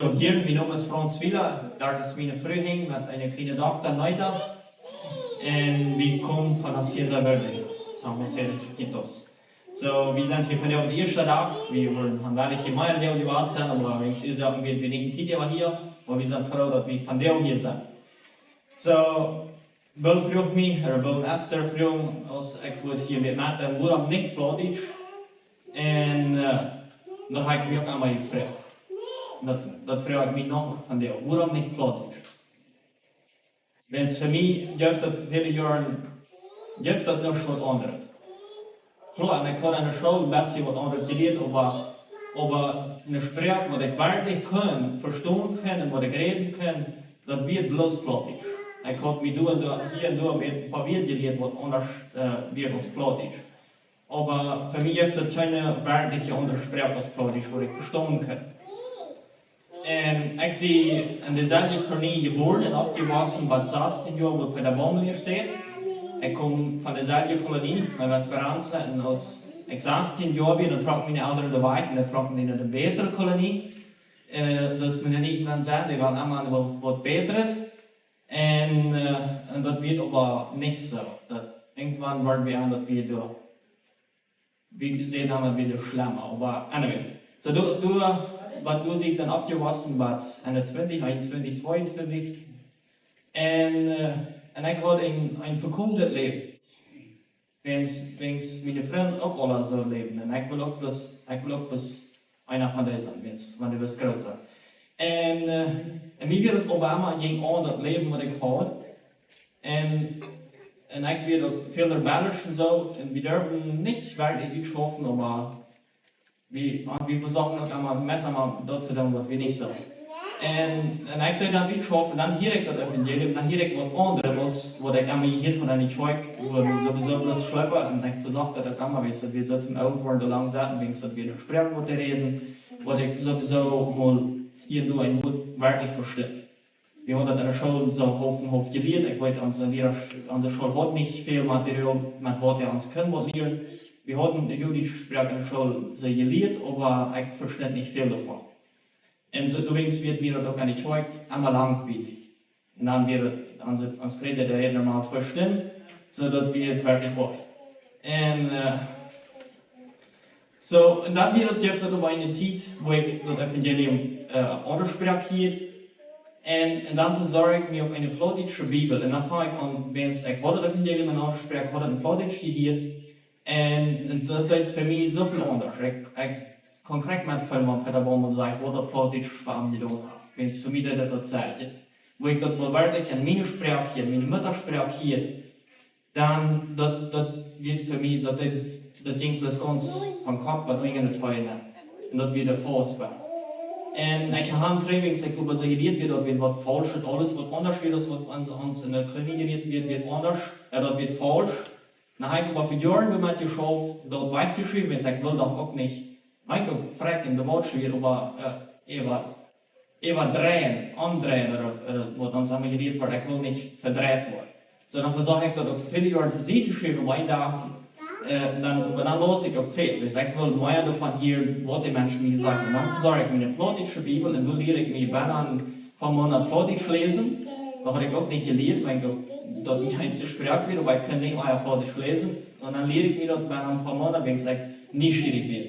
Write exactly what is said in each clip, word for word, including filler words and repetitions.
Soo, hia, mien Nomen es Franz Wieler, daut es miene Fru Hing met eene kjliene Dochta, Neida. Un wie komen von Hacienda Verde, San José de Chiquitos. Soo, wie sent hia vondoag de ieeschte Dach. Wie wudden aul wellen hia mea Deel jewast sennen, oba wäajen Uasoaken sent wie nich en Tiet äwa hia. Oba wie sent froo, daut wie vondoag hia sent. Soo, Bill fruach mie, ooda Bill un Esther fruagen, aus ekj wudd hia met, met dän, wuarom nich Plautdietsch? Un, äh, daut hab ekj mie uk emma jefroacht. Daut, daut fruach ekj mie noch vondoag. Wuarom nich Plautdietsch? Wiels fa mie jeft daut väle Joaren, jeft daut noch waut aundret. Kloa, un ekj haud aun de School een bät waut aundret jelieet, oba, oba eene Sproak, waut ekj werkjlich kunn, vestonen kunn un waut ekj räden kunn, daut wia bloos Plautdietsch. Ekj haud mie doa un doa, hia un doa een poa Wieed jelieet, waut aundasch, äh, wia aus Plautdietsch. Oba fa mie jeft daut kjeene werkjliche aundre Sproak aus Plautdietsch, waut ekj vestonen kunn. Un ekj sie en deeselwje Kolonie jebuaren un oppjewossen, waut sastieen Joa, wua ekj bie de Boomlieed säd. Ekj kom von deeselwje Kolonie, von Esperanza, un aus ekj sastieen Joa wia, dan trocken miene Elren doa wajch un dan trocken dee no eene bätre Kolonie. Äh, soo aus Mennoniten dan sent, dee wellen emma waut, waut bätret. Un, äh, un daut wia oba nich soo. Daut, irjentwan worden wie aun daut wia doa, wie säden dan wada schlemma, oba anyway. Soo, du, du, waut du sitt dan oppjewossen, waut enne twintich, eenuntwintich, tweeuntwintich. Un, äh, un ekj haud een, een vekjomdet Läwen. Wiels, wiels miene Frind uk aula soo läwden. Un ekj wull uk bloos, ekj wull uk bloos eena von dee sennen, wiels, wan dee bloos groot sent. Un, äh, un mie wia daut oba emma jinkj aun daut Läwen, waut ekj haud. Un, un ekj wia uk väl rebellisch un soo. Un wie durften nich werkjlich utschaufen, oba wie, wie vesochten uk emma, meist emma daut to doonen, waut wie nich sullen. Un, un ekj deed dan utschaufen, dan hieed ekj daut Evangelium, dan hieed ekj waut aundret, waut, waut ekj emma jehieet haud enne Kjoakj, wua wie sowieso bloos schleppen, un ekj vesocht daut uk emma, wiels daut wia soo toom Owentwuat lang saten, wiels daut wia eene Sproak, waut dee räden, waut ekj sowieso mol hia un doa een Wuat werkjlich vestunt. Wie hauden daut enne School soo haulf un haulf jelieet. Ekj weet, onse Liera aun de School haud nich väl Material, met waut dee ons kunnen waut lieren. Wie hauden de jüdische Sproak enne School soo jelieet, oba ekj vestunt nich väl doavon. Un soo, doawäajen wia mie daut uk enne Kjoakj emma langwielich. Un dan wia daut, onse, ons Prädja, dee räd normal twee Stunden, soo daut wia werkjlich waut. Un, äh, soo, un dan wia daut, jeft daut opp eene Tiet, wua ekj daut Evangelium, äh, opp aundre Sproak hieed. Un, un dan vesorjd ekj mie uk eene plautdietsche Bibel. Un dan funk ekj aun, wiels ekj haud daut Evangelium en aundre Sproak, haud daut en Plautdietsch jehieet. Un, un daut deed fa mie soo väl aundasch. Ekj, ekj kunn krakjt metfeelen, wan Peta Baumel säd, waut daut Plautdietsch fa am jedonen haft. Wiels fa mie deed daut daut selwje. Wua ekj daut mol werkjlich en miene Sproak hieed, miene Muttasproak hieed, dan, daut, daut wia fa mie, daut, daut, daut jinkj bloos gaunz von Kopp bat unja de Teena. Un daut wia de Faust. Un ekj haud trigj, wiels ekj oba soo jelieet wia, daut wia waut faulsch, aules waut aundasch wia, aus waut aun, ons en de Kolonie jelieet wia, wia aundasch, äh, daut wia faulsch. Dan hab ekj oba fa Joaren doamet jeschauft, daut wajchtoschriewen, wiels ekj wull doch uk nich, ekj wull uk frakj en de Welt schwieren, oba, äh, äwa äwadreien, omdreien, ooda, ooda waut ons emma jelieet wort, ekj wull nich vedreit woaren. Soo, dan vesocht ekj daut uk väle Joaren to Sied to schuwen, opp eenen Dach, äh, dan, oba dan laus ekj uk väl. Wiels ekj wull mea doavon hieren, waut de Menschen mie säden. Un dan vesorjd ekj miene plautdietsche Bibel un dan lieed ekj mie benne een poa Moonat Plautdietsch läsen. Daut haud ekj uk nich jelieet, wiels ekj daut, daut mien eensje Sproak wia, oba ekj kunn nich mea Plautdietsch läsen. Un dan lieed ekj mie daut benne een poa Moonat, wiels ekj nieschierich wia.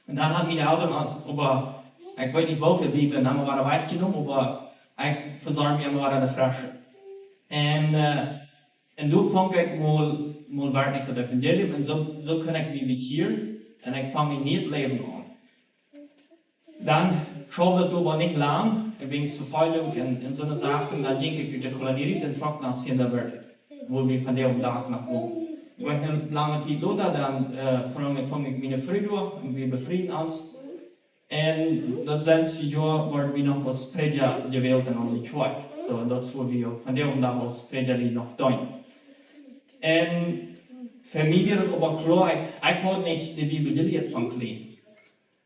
Un dan haud miene Elren aun, oba ekj weet nich woo väl Bibeln, dan wort wajchjenomen, oba ekj vesorjd mie emma wada de fresche. Un, äh, un doa funk ekj mol, mol werkjlich daut Evangelium, un soo, soo kunn ekj mie bekjieren, un ekj funk een nieet Läwen aun. Dan schauft daut oba nich lang, wäajen Vefoljunk un, un soone Sachen, dan jinkj ekj ut de Kolonie rut un trock no Hacienda Verde, wua wie vondoag dän Dach noch wonen. Wia eene lange Tiet lota, dan, äh, funk, funk ekj miene Fru doa un wie befrieden ons. Un daut selwje Joa worden wie noch aus Prädja jewält en onse Kjoakj. Soo, un daut es wua wie uk vondoag dän Dach aus Prädja noch deenen. Un fa mie wia daut oba kloa, ekj, ekj haud nich de Bibel jelieet von kjlien.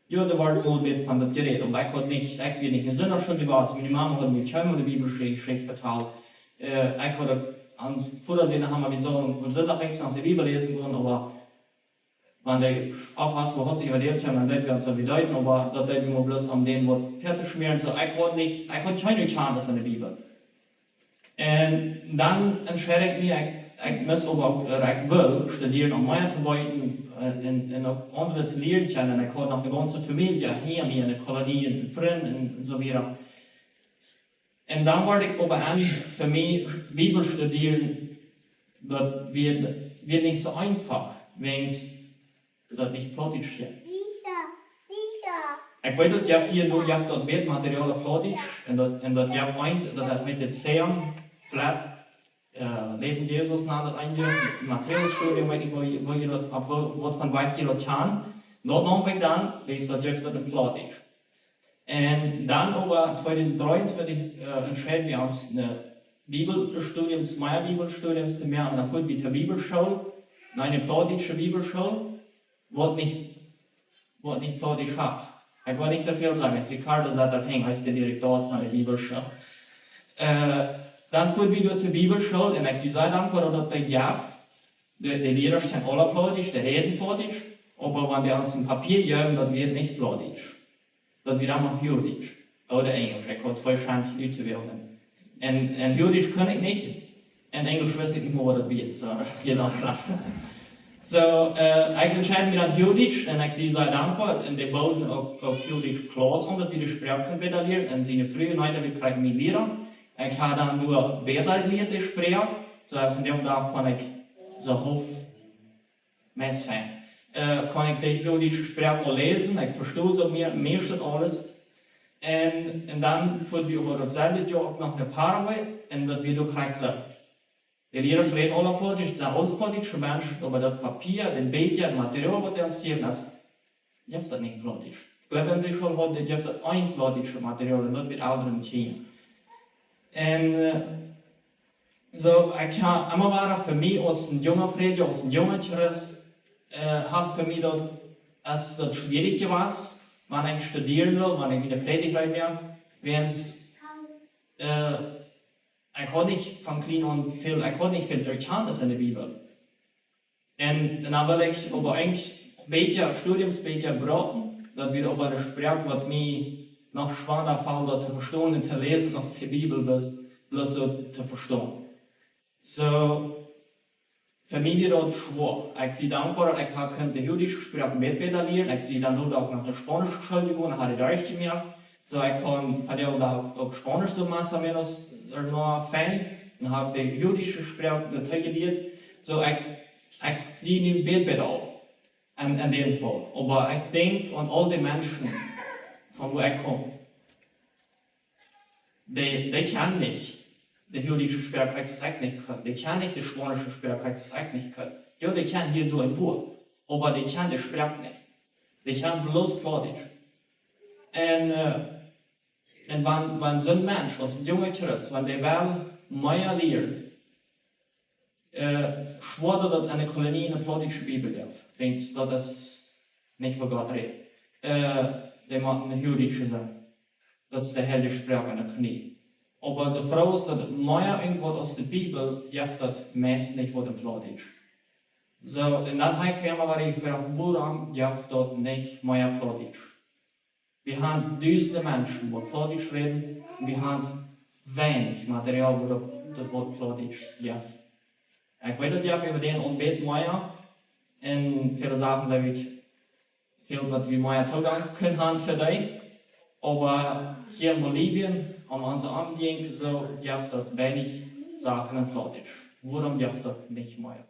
Jo, doa wort mol waut von daut jerät, oba ekj haud nich, ekj wia nich en Sindachschool jewast. Miene Mama haud mie kjeenmol de biblische Jeschicht vetalt. Äh, ekj haud uk aun Vodasch sien, dan haben wie soo aum Sindach weens noch de Bibel läsen kunnen, oba Wan dee aufwast, woo hast du äwa dee kjennen, dan deed wie ons soo wie deeden, oba daut deed wie mau bloos om dän waut fäa to schmäaren. Soo, ekj haud nich, ekj haud kjeene Kjantnis en de Bibel. Un dan entscheid ekj mie, ekj, ekj must oba uk, äh, ekj well studieren om mea to weeten, äh, un, un uk aundre to lieren kjennen. Un ekj haud noch ne gaunze Famielje hia mie en de Kolonie, un Frind un, un soo wieda. Un dan wort ekj oba aun fa mie Bibel studieren, daut wia, wia nich soo eefach, wäajens daut nich Plautdietsch wia. Ekj weet daut jeft hia nu, jeft daut Bildmaterial opp Plautdietsch, un daut, un daut jeft eent, daut haft met de Zeem, Flat, äh, Läwen Jesus, na daut eene, Matäus Studium, weet nich woo, woo jie daut, opp woo, waut von Wajch jie daut kjanen. Daut naum ekj dan, wiels daut jeft daut en Plautdietsch. Un dan oba tweedusent dreeuntwintich, äh, entscheid wie ons, ne Bibelstudiums, mea Bibelstudiums to moaken. Dan fuaren wie to Bibelschool, no ne plautdietsche Bibelschool, waut nich, waut nich Plautdietsch haft. Ekj well nich too väl sajen, es Ricardo sat doa hinjen, hee es de Direkta von de Bibelschool. Äh, dan fuaren wie doa to Bibelschool un ekj sie sea dankboa daut daut jeft. De, de Liera sent aula Plautdietsch, dee räden Plautdietsch, oba wan dee ons en Papia jäwen, daut wia nich Plautdietsch. Daut wia dan noch Huachdietsch ooda Enjlisch. Ekj haud twee Chancen uttowälen. Un, un Huachdietsch kunn ekj nich. Un Enjlisch wist ekj nich mea waut daut wia. Soo, hia dan schlajcht. Soo, äh, ekj entscheid mie dan Huachdietsch un ekj sie sea dankboa. Un dee booden uk, uk Huachdietsch Klaussen aun, daut wie de Sproak kunnen bäta lieren. Un siene Fru, Neita, wia krakjt mien Liera. Ekj haud dan doa bäta jelieet de Sproak. Soo, von däm Dach kunn ekj soo haulf meist fein. Äh, kunn ekj de huachdietsche Sproak aul läsen, ekj vestunt soo mea, meist aules. Un, un dan fuaren wie oba daut selwje Joa uk noch no Paraguay, un daut wia doa krakjt soo. De Liera räden aula Plautdietsch, sent aules plautdietsche Menschen, oba daut Papia, daut bät Material waut dee ons jäwen, daut jeft daut nich Plautdietsch. Ekj jleew, en de School haud, jeft daut een plautdietschet Material, un daut wia Elren Kjinja. Un, äh, soo, ekj hab emma wada fa mie aus een junga Prädja, aus een junga Christ, äh, haft fa mie daut, es daut schwierich jewast, wan ekj studieren wull, wan ekj enne Prädicht rein moak, wäajens, äh, ekj haud nich von kjlien aun väl, ekj haud nich väl Erkjantnis en de Bibel. Un, un dan wull ekj oba eent bät, Studiums bät brucken, daut wia oba ne Sproak waut mie noch schwanda felt daut to vestonen un to läsen aus de Bibel bloos, bloos soo to vestonen. Soo, fa mie wia daut schwoa. Ekj sie dankboa daut ekj hab kunt de huachdietsche Sproak met bäta lieren. Ekj sie dan uk noch no de spaunische School jegonen, haud daut derchjemoakt. Soo, ekj kunn von däm Dach uk Spaunisch soo más o menos, äh, noch fein. Un hab de huachdietsche Sproak doatoo jelieet. Soo, ekj, ekj sie nu bät bäta opp en, en däm Faul. Oba ekj denkj aun aul dee Menschen, von wua ekj kom. Dee, dee kjanen nich de huachdietsche Sproak, soo aus ekj nich kunn. Dee kjanen nich de spaunische Sproak, soo aus ekj nich kunn. Jo, dee kjanen hia un doa een Wuat, oba dee kjanen de Sproak nich. Dee kjanen bloos Plautdietsch. Un, äh, un wan, wan soon Mensch, aus een junga Christ, wan dee well mea lieren, äh, schwoa daut daut enne Kolonie ne plautdietsche Bibel jeft. Denkjst, daut es nich von Gott räden. Äh, dee motten ne huachdietsche sennen. Daut es de heilje Sproak enne Kolonie. Oba soo froag es daut mea irjentwaut aus de Bibel, jeft daut meist nich waut en Plautdietsch. Soo, un dan hab ekj mie emma wada jefroagt, wuarom jeft daut nich mea Plautdietsch? Wie haben dusende Menschen waut Plautdietsch räden, un wie haben weinich Material waut daut, daut Wuat Plautdietsch jeft. Ekj weet daut jeft äwa dän Aunbott mea, un väle Sachen, jleew ekj, väl waut wie mea Toogank kunnen haben fa dee. Oba hia en Bolivien, aun onse Omjäajent, soo jeft daut weinich Sachen en Plautdietsch. Wuarom jeft daut nich mea?